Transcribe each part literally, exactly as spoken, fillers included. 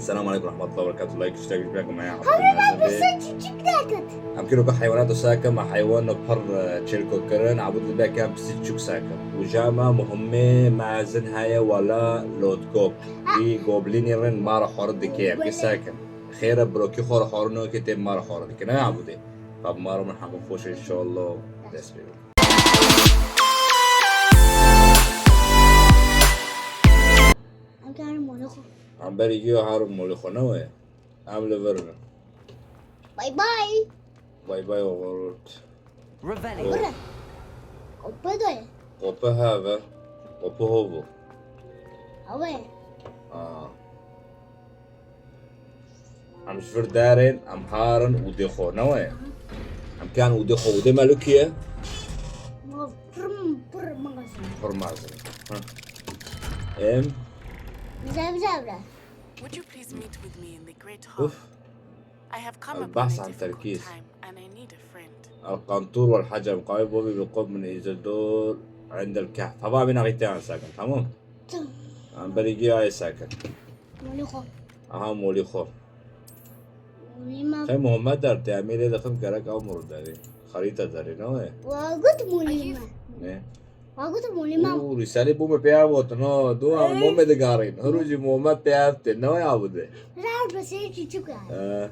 السلام عليكم ورحمة الله وبركاته. Like, اشتراك، اشتراك معايا. Hava ben size küçük derket. Em kiro ka heywanat sakin, ma heywan pir, e, çirko kirin, abud dibe ke em pisî çuk sakin. Uca ma muhimmê mezin heye wala lotkop. Vî goblînî rin ma re xor dike, em kî sakin. Xêre brokî xor xor no ke tê ma re xor dike. Ne abudê. Ka bi ma re min hemû xweş inşallah dest pê bike. Em karin molê xwe. Em berî giyo herin molê xwe ne wê. Em li vir bin. Bay bay. Bay bay oğurt. Revelio. Bire. Qope de. Qope have. Qope hovo. Awe. Aa. Em ji vir derên, em harin û dê xwe ne wê. Em kan û dê xwe û dê me li ku ye? Ma pir, pir mezin. Pir mezin. Ha. Em. Bize, bize, bize. Would you please meet with me in the great hall? Uf. I have come upon a difficult time and I need a friend. القنطور والحجم قوي بوبي بالقرب من إيزيدور عند الكهف. Hava bîna xîtê an sakin, tamam? Tamam. Em berî giya ay sakin. Molî xwe. Aha, molî xwe. Molî me. Xey Muhammed der te, em ê lê dixin gerek ew mir derê. Xerîte derê, ne wê? Wa got molî me. Ne? Wa got molî me. Û, rîsalê bû me pê ev gotin, ha, do em mo me digarîn. Her rojî Muhammed pê ev tê, ne wê aw de. Ra besê çiçuk ya. Ee.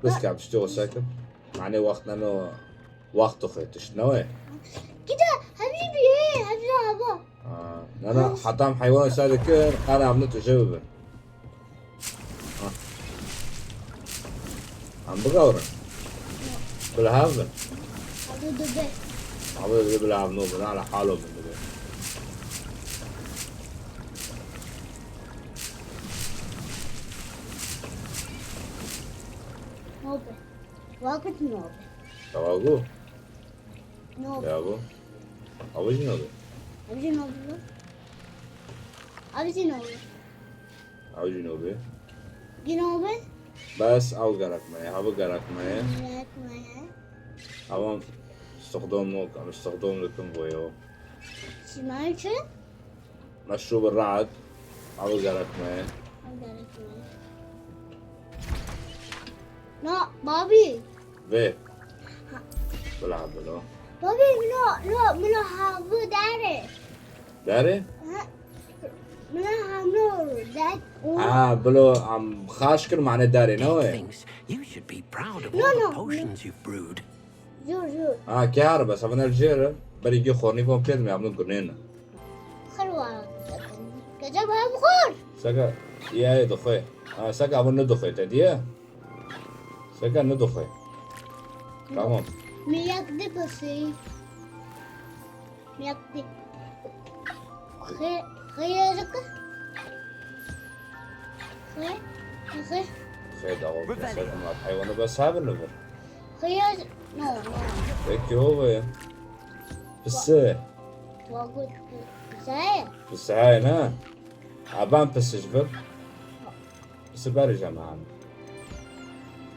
Bes kam, işte o sakin. Mane wext neno, wext xwe tişt ne wê? Gide, hemî bî, hemî hava. Ha, na, na, heta em heywan sar dikir, qara em ne tije bibin. Ha. Em bigawrin. Bilhav bin. Abi dibe. Abi dibe bilhav no bin, ala halo bin dibe. Nobe. Vakit nobe. Tawagu. Nobe. Ya bu. Abi jî nobe. Abi jî nobe. Abi jî nobe. Abi jî nobe. Jî nobe. Bes ew gerek me ye, ew gerek me ye. Gerek me ye. Ama stixdom nok, ama stixdom dikim boyo. Çimen çi? Meşrûb rad, ew gerek me ye. Ew gerek me ye. Na, babî. Vê. Ha. Bila, bila. Babî, mino, no, mino havu dare. Dare? Ha. Mino havu dare. Ha, bilo, em xaş kir mane dare, ne wê? He thinks you should be proud of all the potions you've brewed. Zor, zor. Ha, kar bes, ev ne jêr, berî gi xornî von pêd me, ev gunê ne. Xir wa. Gece bab xor. Seka, ya, ya, dixwe. Ha, seka, ev ne dixwe, te diye? Seka ne dixwe. Tamam. Mi yak di bisi. Mi yak di. Xê, xê yazık. Xê, xê. Xê da o, xê da o, heywanı bes ha bin. Xê yaz, no, no. Peki o be. Pisi. Wa got pisi. Pisi ne? Aban pisi ji vir. Pisi berî jeme hanî.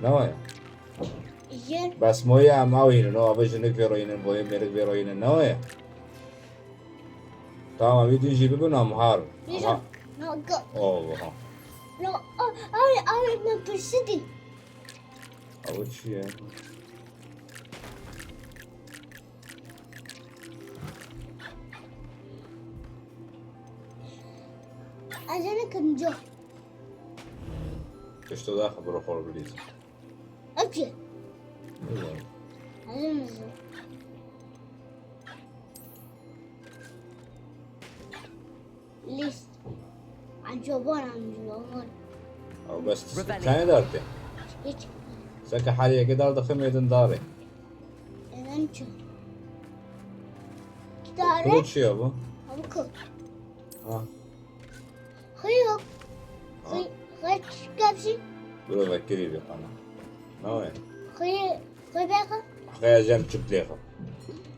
Ne waya? Jin. Bes moya em awînin, o ava jinik vê royînin, boyê mêrik vê royînin, ne waya? Tamam, wî din jî bibin, em har. Jin. Aha. No, go. Oh, aha. No, oh, ay, ay, me pisi di. Ew çi ye? Ez ê nekim co. Pişto daxe biro xwe bilîz. Ew çi? Bilmiyorum. Ez ê nizim. List. An coban, an coban. Ew bes tane dar te. Hiç. Seke her yeke dar dixim êdin darê. Êdin çi? Dare. Bu çi ya bu? Abi kok. Ha. Xeyok. Ha. Xey, xey çi kapsî? Biro vekirî bir kana. Ne o ya? Xey, xey beka. Xey cem çiplê xwe.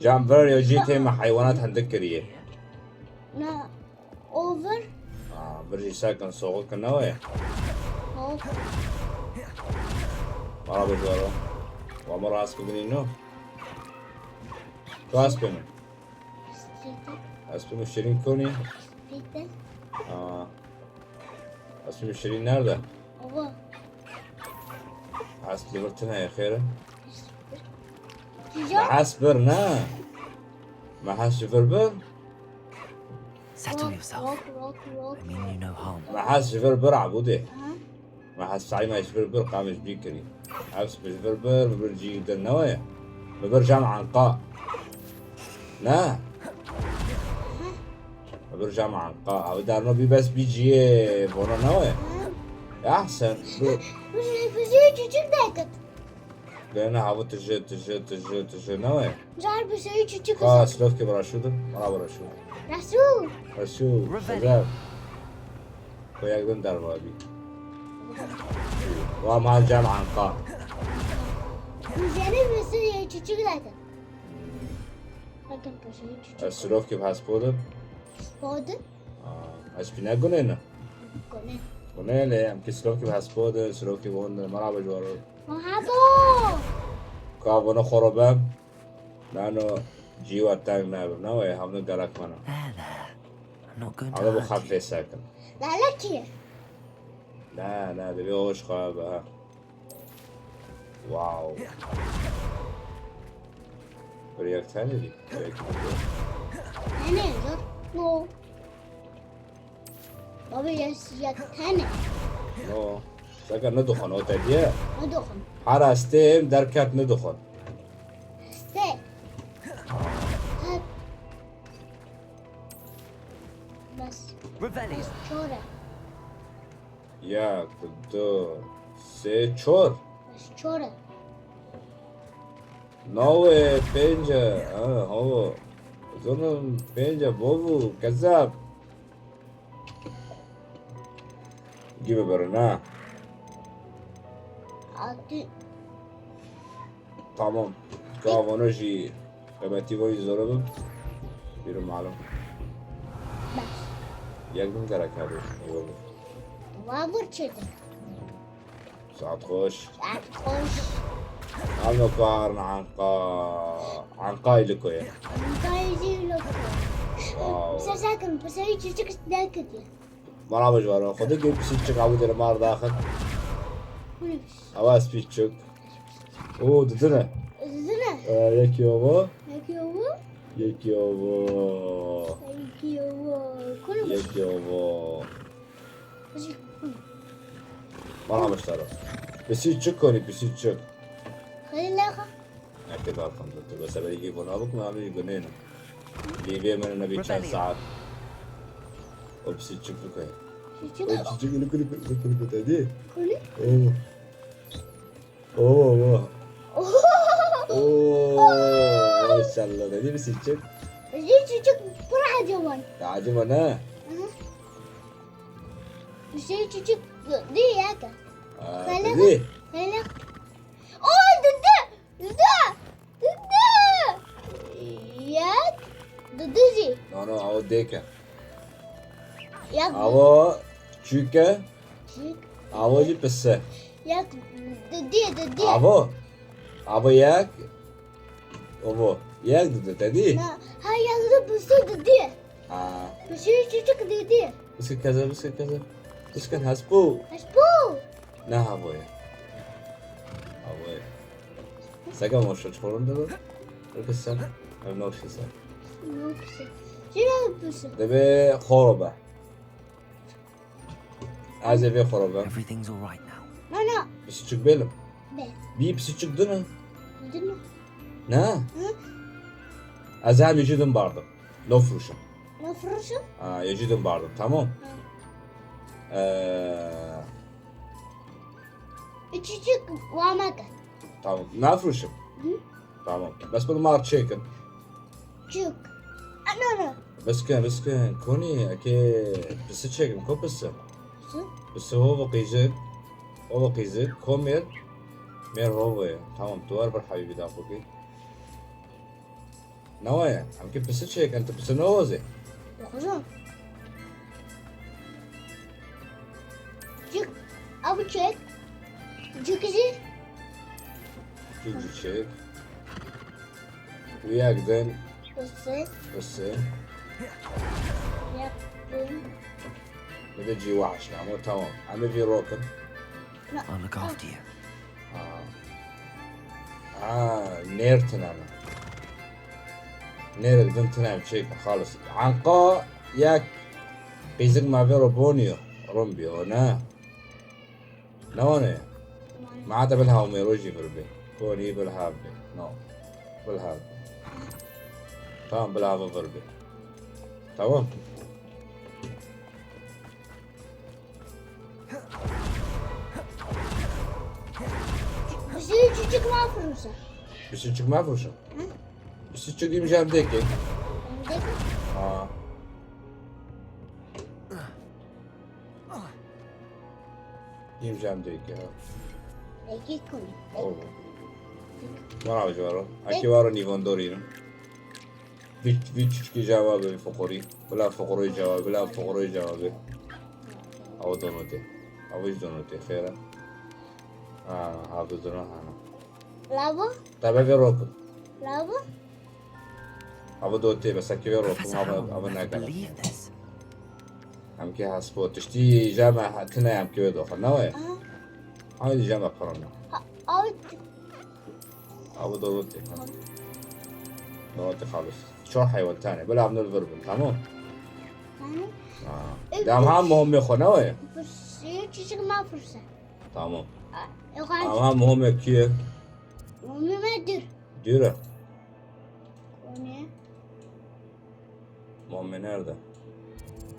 Cem ver ya jî tême heywanat hindik kiriye. Na. Over. Aa, bir jî sakin soğuk ne o ya? Hop. Bana bir ver o. Wa mı rast bugün no? Tu aspê min. Strite. Aspê min şirin konî. Strite. Aa. Şimdi Şirin nerede? Baba. Hesp li vir tune ye xêr e. Güzel. Hesp bir ne? Me hesp ji vir bir? Settle yourself. Walk, walk, walk. I mean you no harm. Me hesp ji vir bir abûdê. Aha. Me hesp sayma ji vir bir qamij bî kirî. Hesp ji vir bir, mi bir cî din ne ye? Mi bir cam anqa. Ne? Mi bir cam anqa. Abi darno bî bes bî ciyê bono ne ye? Ya sen bu Bu şey, bu şey küçük dakika. Bene havu tije tije tije tije ne ye? Car bu şey küçük. Ka slofke bana şudur. Bana bana şudur. Rasul. Rasul. Güzel. Koyak din darba abi. Wa ma cam anqa. Bu şey bu şey küçük dakika. Bakın bu şey küçük. Ez slofke bi hespodim. Oldu. Ez pîne gunêne. Kone. Gunêne em ki slofke bi hespodim, slofke bi honde. Merhaba jwaro. Merhaba. Ka bono xoro bem. Nano cîwa teng nabim. Ne wê hamle gerek mana. There, there. I'm not going to Ama bu hurt xat you. lê sekin. Lala ki. Ne ne de bir hoş xwe be ha. Wow. Bir yak tane bir. Tane yok. No. Baba ya ya tane. No. Saka ne duxan o te diye. Ne dokun? Her astê hem derket ne duxan. Ste. Ha. Bas. Revelio. Çora. Yek, du, sê, çor. Bas çora. Navê pênce. Ha, havo. Zonim pênce bovu kezab. Gibi birin ha. Altı. Tamam. Gavano jî qemetî voyî zor bim. Bîrim malum. Bas. Yek bin gerek abi. Eyvallah. Vavur çekil. Saat hoş. Saat hoş. Alma kuharna anqa. Anqa iliko ye. Anka izi loko. Wow. Sasakin, pasayı çocuk istedik diye. Merhaba jwaro. Xwedê gel pisîçik abu dere mar daxin. Kulübüs. Awa spîçik. Oo didine. Üzüne. Ee, yekî ovo. Peki o bu? Yekî ovo. Peki o bu? Kulübüs. Yekî ovo. Üzü- Merhaba jwaro. Pisîçik konî pisîçik. Hayır la. Eke darxan tu. Bes evelî gî bona bikim, em jî gunêne. Lîvê min nebî çend saet. O pisîçik bike. Küçük. O pisîçik iliko iliko iliko iliko te dî. Kulübüs. Oo. Oo oo. Oho. Oo. Maşallah dedi pisîçik. Üzü çocuk pıra acıman. Ya acaba ne? Üzü çocuk değil ya. Aa, Hele. dedi. Hele. Oy dede. Dede. Dede. Ya. Dede. No no, o dêke. Ya. Avo çûke. Avo jî pise. Ya. Dede dede. Avo. Avo yek. Ovo. Yek dide te dî. Na, ha ya dede pise dede. Ha. Pise çocuk dede. Biske keze, biske keze. Biskin hespo. Hespo. Ne havoye. Havoye. Sega moşo çorun debe. Öküsen. Ev nokşi sen. Yok pise. Şuna pise. Debe xoro be. Ez ê vê xoro be. Everything's all right now. Mana. Pisîçik bêlim. Be. Bî pisîçik din e. Dino. Ne? Ez hem yecî din bardim. No furuşum. No furuşum. Ha, yecî din bardim. Tamam. Ee, Küçük vamaka. Tamam. Ne furuşum? Hı? Tamam. Bes bunu mar çekin. Çük. Anana. Biskin, biskin. Konî, eke pisi çekin. Ko pisi? Su. Pisi hovo qîzik. Hovo qîzik. Ko mêr? Mêr hovo ye. Tamam. Tu wer bir habîbî da xwe kî. Newa ye. Em ki pisi çekin. Tu pisi ne hozê? Dokuzum. Cik. Abi çek. Cik izi. Cik cik çek. Uyak din. Pisi. Pisi. Yaptım. Vê cî wahş namo, tamam. Em ê vî rokin. I'll look after you. Ha. Ha, nêr tine me. Nêr din tine em çêkin, xalis. Anqa yek qîzik me vê ro boniyo. Rum biyo, ne? Ne wane? Ma heta bilha Homêro jî vir bê. Konî bilha bê. No. Bilha bê. Tamam, bilha vir bê. Tamam. Bizi çocuk ma fırmasa. Bizi çocuk ma fırmasa. Hı? Bizi çocuk imza deke. Deke? Ha. Îmza deke, ha. Deke konî. Olur. Bana hoca var o. Aki var o nîvon dorî. Vî, vî çiçkî cevabê, vî foqorî. Bila foqorî cevabê, bila foqorî cevabê. Ew donotê. Ew jî donotê, xêr e. Ha, ha, bi dono hana. Lavo? Tabe vê rokun. Lavo? Ew dotê, be sekî vê rokun, ew, ew nekene. Em kê hespo, tiştî jeme tine em kê wê doxin, ne wê? Aha. Ew jeme pirine. Ha, ew Abi donut tê. Donut tê xalis. Çar heywan tane. Bila em li vir bin, tamam? Tamam. Ha. Ê, dem ha muhimê xwe ne wê? Pursê çiçik ma purse. Tamam. Ê, xwe Em ha muhimê kî ye? Muhimê me dür. Dür e. O ne? Muhammed nerede?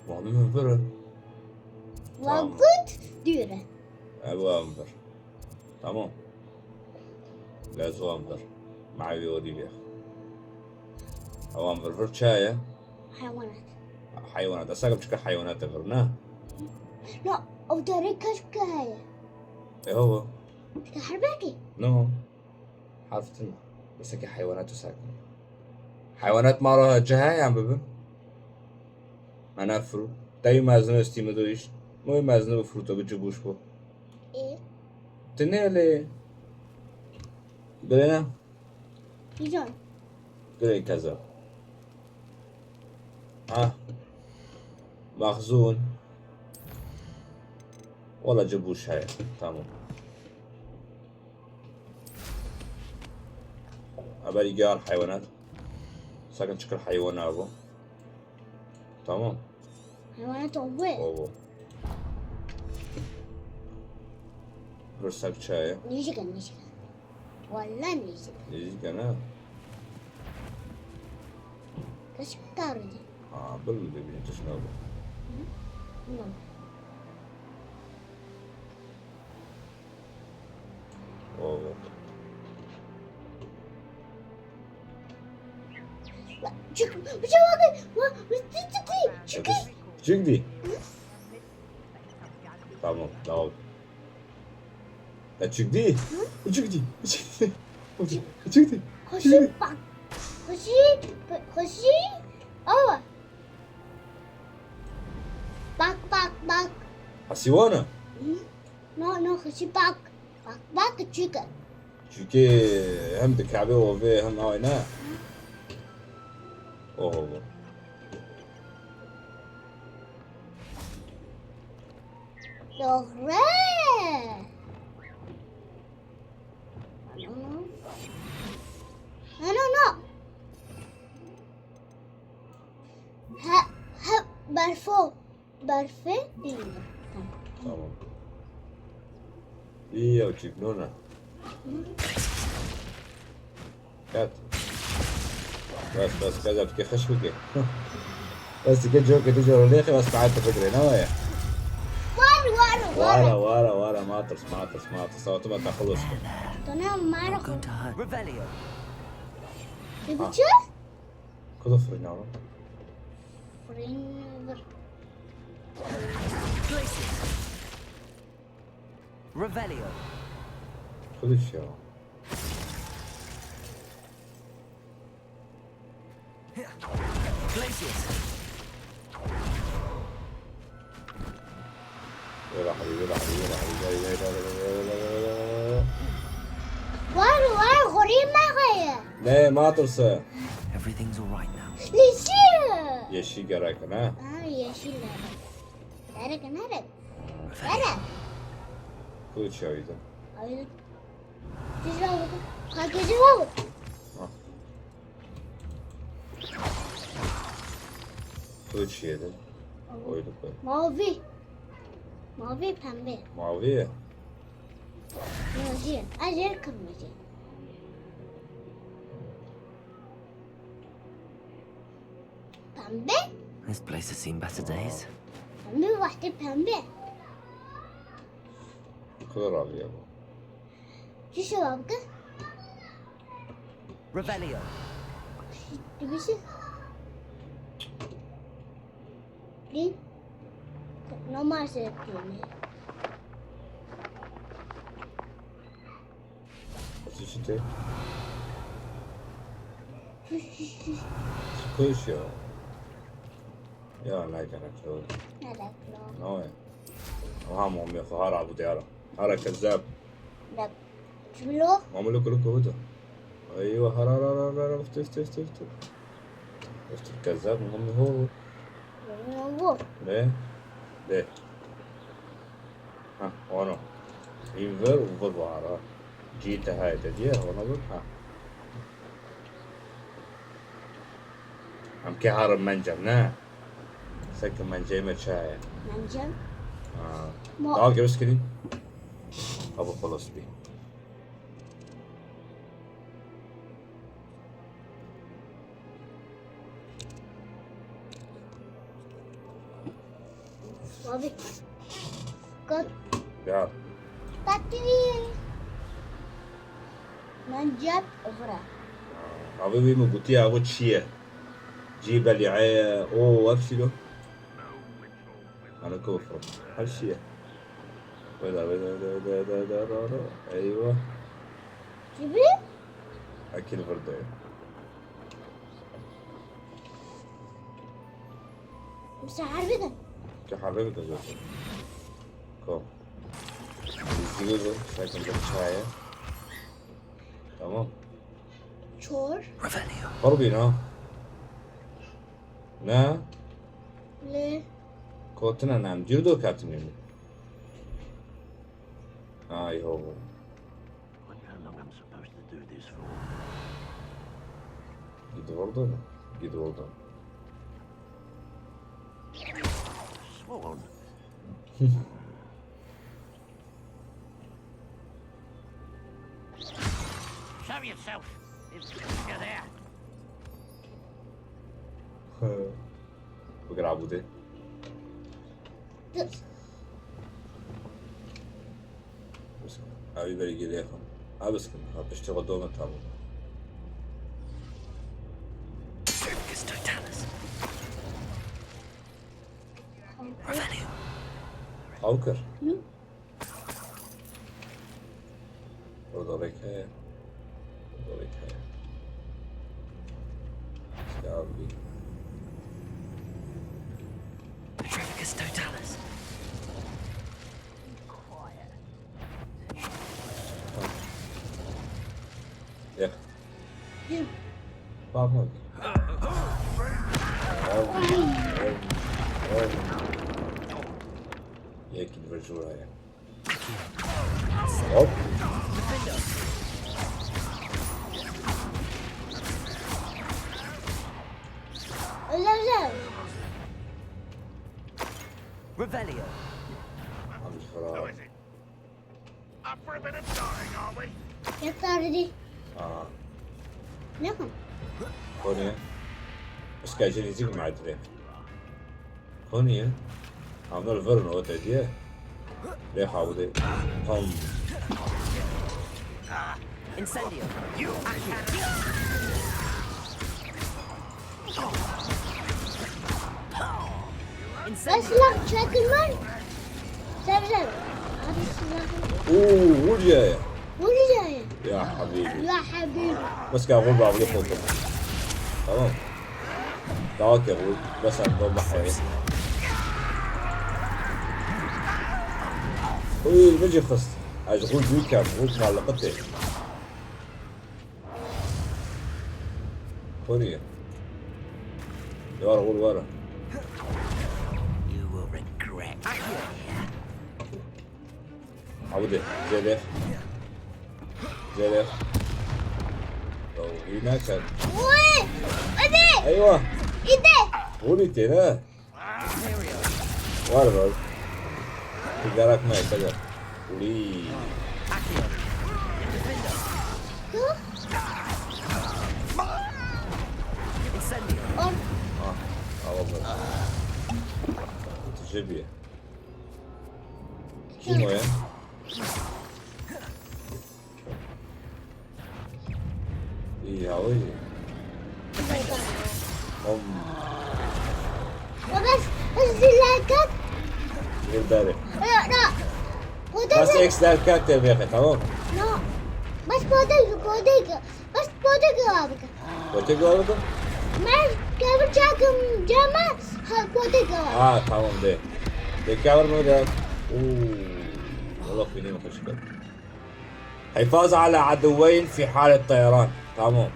Muhammed mi vurun? Tamam. Vakit diyor. Ebu Amr. Tamam. Lezu Amr. Mavi Olivia. Ebu Amr vur çaya. Hayvanat. Hayvanat. Asakım çıkar hayvanat vur ne? No, o derek kaç kaya? E hava. Kahrbeki. No. Heftin. Mesela ki hayvanat sakin. Hayvanat mara cihaya bibin. Mana fru. Dayı mezunu istimi do iş. Moy mezunu bu fruto gıcı buş bu. E? Tineli. Bilene. Güzel. Direkt kaza. Ha. Mahzun. Wala cibûş heye. Tamam. Haberî gel hayvanat. Sakın çıkır hayvan abi. Tamam. Hayvanat oldu. Oldu. Hırsak çayı. Nêzîk e, nêzîk e. Wele nêzîk e. Nêzîk e ne? Kaç karı? Aa, bilmiyorum, bir tuşuna bak. Bilmiyorum. Oo. Çık, bir şey bakın. Çık, çık, çık. Çık. Tamam, tamam. Ya çıktı. Çıktı. Çıktı. Çıktı. Hoşi bak. Hoşi, hoşi. Oh. Bak, bak, bak. Hasiwana. No, no, hoşi bak. Bak, bak, küçük. Çünkü hem de Kabe o ve hem aynı. Oho. Doğru. No, no, no. Ha, ha, berfo. Berfê indi. Tamam. Tamam. İyi ya, çık, nona. Kat. Bas, bas, kaza fikir xeş bike. Bas dike cor kedi cor lêxe, bas taat fikre ne waya. Var, var, var. Wara, wara, wara, matris, matris, matris. Sawatı ma taxılos. Dona mara. Welcome to Hunt. Revelio. Ne biçim? Kuda fırın oğlum? Fırın. Glacius. Revelio. Kılıç ya. Glacius. Yürü hadi, yürü hadi, yürü hadi. Gel, gel, gel, gel, gel, gel, gel. Var, var, xorî me xeye. Ne, ma tirse? Everything's all right now. Yeşil. Yeşil gerek, ne? Ha, yeşil gerek. Nerede, nerede? Nerede? Kılıç yaydı. Hayır. Güzel oldu. Kalk, güzel oldu. Ha. Kılıç yedi. Tamam. Oydu koy. Mavi. Mavi, pembe. Mavi. Kırmızı. Hayır, kırmızı. Pembe. This place has seen better days. Pembe, vakti pembe. Kör abi ya bu. Şu şey var, bakın. Revelio. Bir şey. Değil. Normal şey yapıyorum. Çeşitli. Koş ya. Ya ne gerek yok. Ne gerek yok? Ne o ya? Aha, mami, hara bu diyara. Hara kezzab. Bak. Şunu. Mami, luk, luk, luk. Eyvah, hara, hara, hara, hara, ıftı, ıftı, ıftı, ıftı. Uftir kezzab, mami, ho. Mami, ho. Ne? De. Ha, ono. Hîn vir û vir wara. Cî te heye te diye, ono vir, ha. Em kê herin mencem, ne? Seke menceyê me çi heye? Mencem? Ha. Ma- Daha göz kirî. Abi xelas bî. Abi. Kat. Ya. Tatlı. Mencep vira. Abi wî min gotiye, ev çi ye? Cî belî ye, o ev çilo. Ana kofir. Her şey ye. Veda, veda, veda, veda, veda, veda. Eyvah. Gibi? Akil vurdu. Mesela harbiden. Ki harbi mi kazıyorsun? Ko. Yüzüğü bu. Sakın bir çaya. Tamam. Çor. Harbi ha. Ne? Le. Kotuna nem? Dürdo katın yönü. Ay ho. Wonder how long I'm supposed to do this for. Git oradan. Git oradan. Sworn. Show yourself if you're there. Bıgır abi de. Dur. Abi böyle geliyor. Abi sıkıntı. Abi işte o da ona tamam. Revelio. Hawker. Hı? Orada rek heye. Orada rek heye. Ya abi. Petrificus totalis. Ya. Hı. Bakma. Al, al, al. Yekin ve juraya. Hop. Özel, özel. Revelio. Abi, bravo. Up for a bit of dying, are we? Yeter dedi. Aha. Ne yapalım? Konuya. Iskacın izi mi madre? Konuya. Hamdar verin o dediye. Ve havde. Tam. Incendio. Incendio. Silah çekilmez. Sebze. Abi silah. Oo, vur ya. Vur ya. Ya habibi. Ya habibi. Bas ka vur bağlı foto. Tamam. Daha ke vur. Bas sen bomba hayır. Oy, ne cefas. Az vur büyük ya, vur kallıkıtı. Konuya. Yar vur var. You will regret. Hewdê. Zêdê. Zêdê. Ew hî neket. Wê! Hadi! Eywa! Îdê! Hûlî tê ne? Var var. Tu gerek me, te gel. Hûlî. Dur. Ah, al, al, al. Tijebî. Kî moye? Î, ya wê jî. Hom. Bas, bas zileket. Vur derê. No, no. Bas X derket te bêxe, tamam. No. Bas podê, podê. Bas podê gavik. Potê gavik? Bas kevir çakim cema, ha, podê gavik. Ha, tamam de. De kevir mi de. Oo. Valla xwînê min xweş kir. حفاظ على عدوين في حالة طيران. Tamam.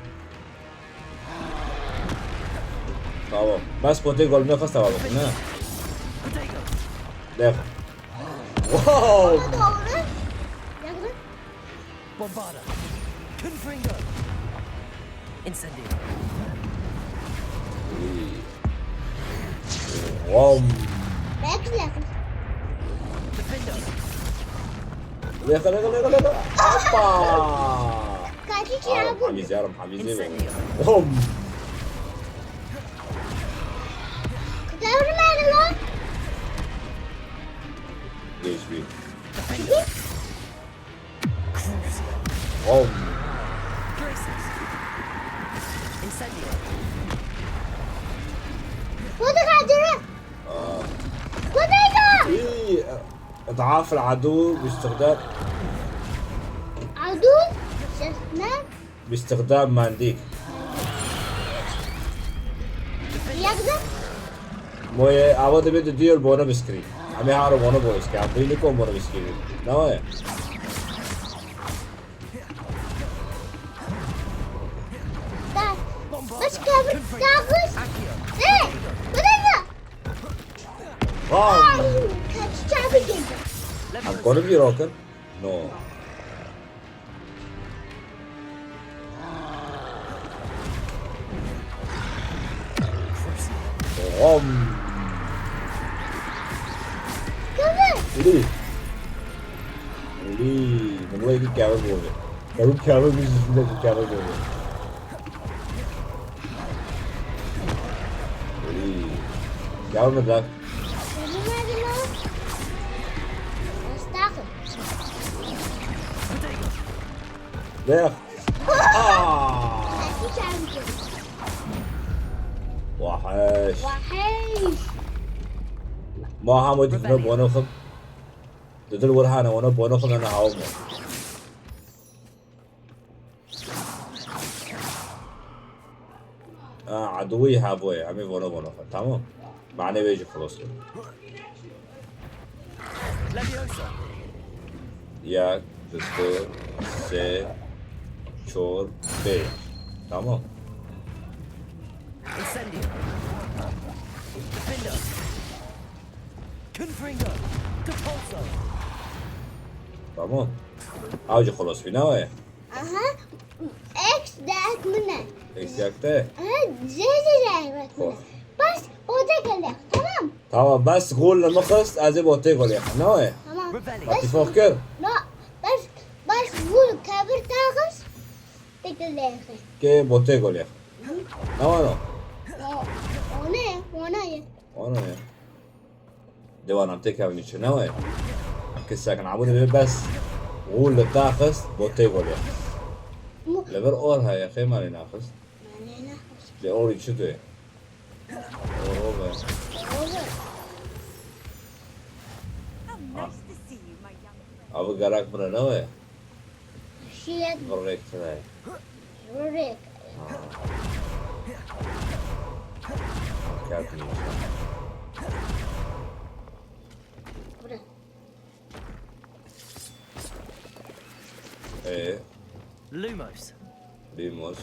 Tamam. Bas potê gol ne xasta var bakın ha. Def. Wow. Doğru. Yakın. Bombarda. Confringo. Incendio. Wow. Belki yakın. Defender. Leqa, leqa, leqa, leqa. Hoppa. Kaçı Aa, çabuk. Hamiz, yarım Hamiz değil mi? Incendio. Hom. Görmedi lan. Geçmiş. Defender. Hom. Graces. Incendio. Hadi kaçırın. Aa. Hadi. İyi. إضعاف العدو باستخدام عدو؟ شفنا؟ باستخدام منديل. يقدر؟ Moye, ava dibe di diyar bona biskirî. Em ê haro bona bo iske. Em bî nikon bona biskirî. Ne waye? Bas, bas, kabir, kabir. Hey, bu da ne? Wow. Ay, kaç çabuk geldi. Em konim bî rokin? No. Hom. Kabir. Ulî. Ulî. Min wê yekî kevir bû. Ew kevir bû, ji kevir bû. Ulî. Kevir min dak. Kabir nerede lan? Estağfurullah. Dex. Aa! Weheş. Weheş. Ma hema dîtine bono xim. Didil wir hane, wana bono xim, ena hawim. Ha, عدوی هوایه، همه وانا وانا خواهد. تمام. معنی ویجی خلاص کن. یک، دو، سه، چهار، پنج. تمام. Incendio. Defender. Confringo. Capulso. تمام. اوجی خلاص بینه. Aha. X dek min e. X yek te? Aha, zê zê zê min e. Xo. Bas, o da geldi. Tamam. Tamam, bas gol li min xist, ez ê bo tê golê xim, ne wê? Tamam. Bas, bas gol kevir taxist, tê golê xim. Kê bo tê golê xim. Ne wano? O ne, o ne ye? O ne ye? Dewan em têkevin çi ne wê? Em kesek nabû, divê bes û li te xist bo tê golê. Li vir or heye, xê me lê naxist. Lê orî çi tê? Or, or be. Ev gerek min e ne wê? Şiyet. Virrek tine. Virrek. Ha. Ket nîşan. Bura. Ee? Lumos. Lumos.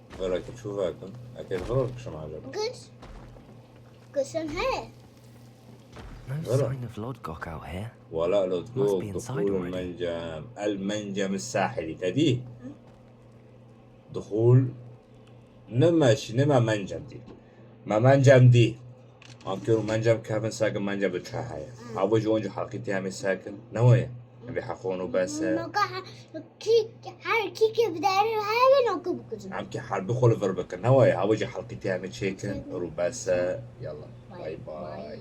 Were ki çû vekin. Eke viro kişim acaba. Kış. Sen he. No Voilà. sign of Lodgok out here. Wala Lodgok, Must be inside دخول already. المنجم، المنجم الساحلي. Te dî? دخول. Ne me şî, ne me menjem dî. Me menjem dî. Em kê rû menjem kevin sekin, menjem bi çi heye. Hava ji wan ji helqî tê em ê sekin. Ne waye? Em vê heqon û bes e. Noka ha- ki her ki ke bi derê heve noka bikujin. Em kê her bi xwe li vir bikin. Ne waye? Hava ji helqî tê em ê çêkin. Rû bes e. Yalla. Bay bay.